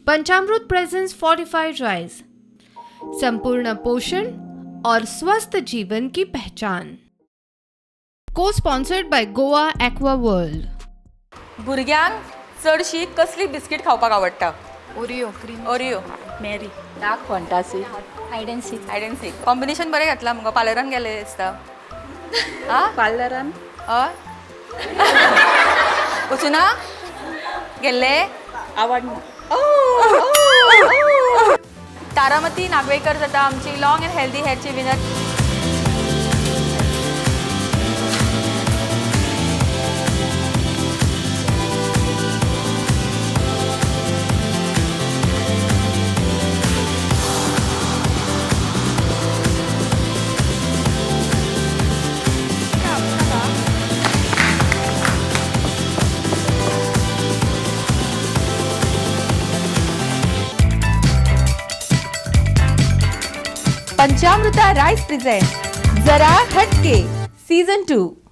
पंचामृत presents fortified rice, संपूर्ण पोषण और स्वस्थ जीवन की पहचान। को sponsored by Goa Aqua World. भुरग्यांक चडशी कसली बिस्कीट खावपाक आवडटा? Oreo cream. Oreo. Marie. Dark Fantasy. Hide and seek. Hide and seek. Combination बरें घातलां मुगो, पार्लरान गेले दिसता. आ? पार्लरान. हय, वचुना गेल्ले? आवडना. तारामती नागवेकर जाता आमची लॉंग अँड हेल्दी हेअरची winner. Panchamruta rice present Zara Hatke season 2.